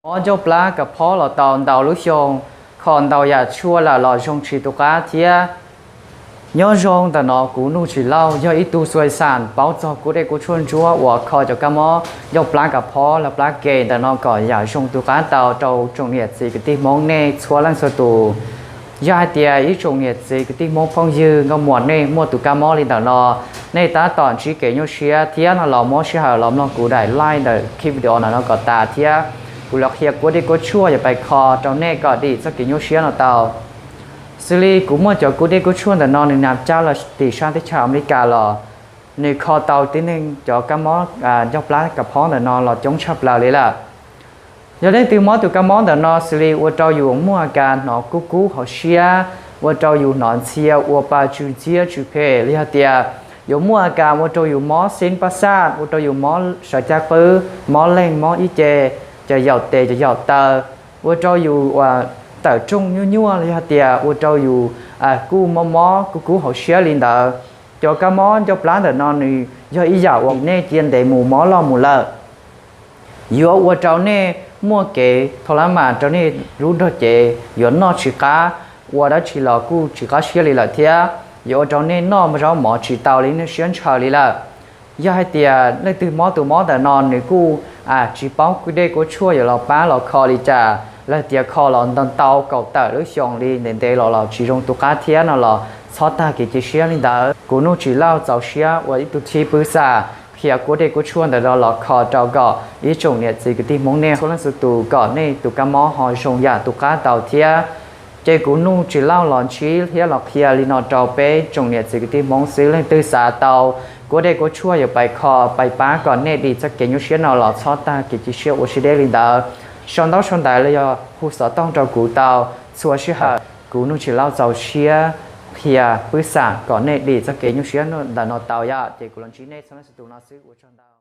Mob ncauj plab kav phob los tau ntau lub xyoo, kho ntau yam tshuaj lawm los zoo tsis tu qab thiab. Nyob zoo, ntawm no kuv Nuj Tsis Lauj yog ib tug xuas xam paub txog kuv dej kuv tshuaj ntsuab uas kho cov kab mob ncauj plab kav phob los plab ke ntawm no kom yam zoo tu qab tau rau tsoom niam txiv kwv tij Hmoob nej txhua leej txhua tus. Yog hais tias ib tsoom niam txiv kwv tij Hmoob phooj ywg nkauj muam nej muaj tus kab mob li ntawm no, nej tab tom ntsib kev nyuaj siab thiab no los muab sij hawm los mloog kuv daim live ntawm clip video ntawm no kom tas thiab kuv los qhia kuv dej kuv tshuaj yuav pais kho rau nej kom dim txoj kev nyuaj siab no tau. Xws li kuv muaj cov kuv dej kuv tshuaj ntawm no nws nam cab los tim sab teb chaws Amelikas los nws kho tau tib neeg cov kab mob ncauj plab kav phob ntawm no los coob tshaj plaws li lawm. Yog leej twg mob tus kab mob ntawm no xws li ua rau yus muaj a kas hnov kub kub hauv siab, ua rau yus hnov ntxhia ua pa tsw ntxhiab tsw phem li hais tias yuav muaj a kas ua rau yus mob xib pab xaj, ua rau yus mob sawv caj qwb, mob leeg, mob ib ce, cov yaum tes cov yaum taw, ua rau yus tawm rooj nyuaj nyuaj li hais tias ua rau yus kuj mob mob kub kub hauv siab li ntawd. Cov kab mob ncauj plab ntawm no nws yog ib yam uas nej cia ntev mus mob loj mus lawm, yuav ua rau nej muaj kev thau lab mas rau nej lub nrog cev, yuav noj tsis qab, ua dab tsi los kuj tsis qab siab li lawm thiab yuav ua rau nej noj zaub mov tsis tau li nej siab ntshaw li lawm. Yog hais tias leej twg mob tus mob ntawm no nws kuj tsis paub kuv dej kuv tshuaj yuav los pab los kho li cas, los tias kho los ntau ntau kaum tawm lub xyoo li ntev ntev los los tsis zoo tu qab thiab no los txhob tag kev cia siab li ntawd. Kuv Nuj Tsis Lauj txaus siab ua ib tug thib pwb xam qhia kuv dej kuv tshuaj ntawm no los kho rau kom ib tsoom niam txiv kwv tij Hmoob nej txhua leej txhua tus kom nej tus kab mob ho zoo yam tu qab tau thiab. Ces kuv Nuj Tsis Lauj los ntsib thiab los qhia li no rau peb tsoom niam txiv kwv tij Hmoob xwb, leej twg xav tau kuv dej kuv tshuaj yuav pais kho pais pab kom nej dim txoj kev nyuaj siab no los txhob tag kev cia siab ua siab deb li ntawd. Sau ntaub sau ntawv los yog hu xov tooj rau kuv tau txhua sij hawm. Kuv Nuj Tsis Lauj txaus siab qhia pwb xam kom nej dim txoj kev nyuaj siab ntawm no tau yom. Ces kuv los ntsib nej txhua leej txhua tus no xwb, ua tsaug ntau.